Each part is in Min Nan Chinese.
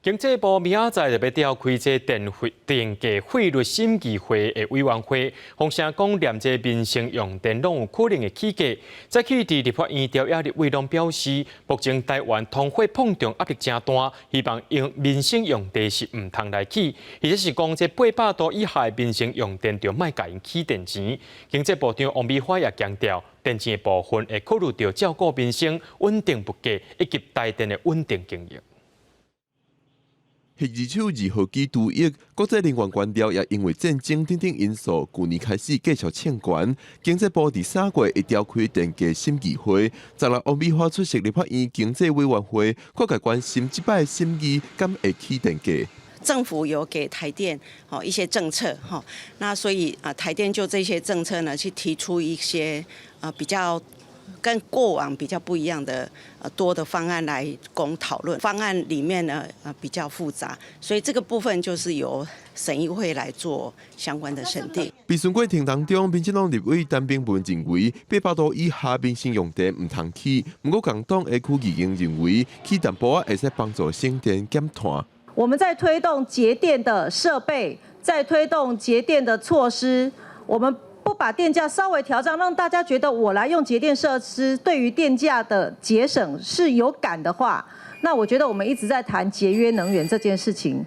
經濟部明仔載就欲召開這電費電價費率審議會的委員會，風聲講連這民生用電攏有可能會起價。早起佇立法院朝野立委攏表示，目前台灣通貨膨脹壓力誠大，希望用民生用電是毋通來起，或者是講這800度以下的民生用電就莫共𪜶起電錢。經濟部長王美花也強調，電錢的部分會考慮著照顧民生、穩定物價以及台電的穩定經營。核二手二號機除役，國際能源原料也因為戰爭等等因素，舊年開始繼續衝懸。經濟部佇3月會召開電價審議會，昨日王美花出席立法院經濟委員會，各界關心這擺審議敢會起電價。政府有給台電一些政策哈，那所以啊台電就這些政策呢，去提出一些啊比較跟過往比較不一樣的多的方案來供討論。方案裡面呢比較複雜，所以這個部分就是由審議會來做相關的審定。備詢過程當中，民進黨立委陳秉文認為800度以下民生用電毋通起，毋過共黨的區議員認為起淡薄仔會使幫助省電減碳。我們在推動節電的設備，在推動節電的措施，我們不把電價稍微調漲，讓大家覺得我來用節電設施，對於電價的節省是有感的話，那我覺得我們一直在談節約能源這件事情，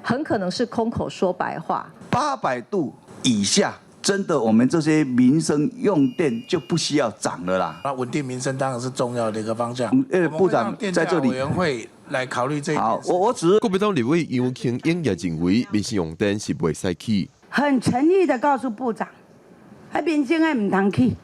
很可能是空口說白話。800度以下，真的我們這些民生用電就不需要漲了啦。那穩定民生當然是重要的一個方向。部長在這裡委員會來考慮這一點。好，我只是國民黨立委楊慶英也認為民生用電是袂使起。很誠意的告訴部長，彼民生的毋通起，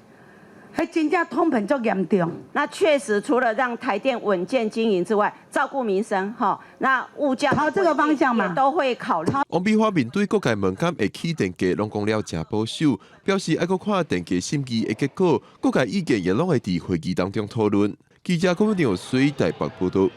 彼真正通膨足嚴重。那確實除了讓台電穩健經營之外，照顧民生，哈，那物價朝這個方向嘛，都會考慮。王美花面對各界問敢會起電價，攏講了誠保守，表示愛閣看電價審議的結果，各界意見也攏會佇會議當中討論。記者郭文亮水台北報道。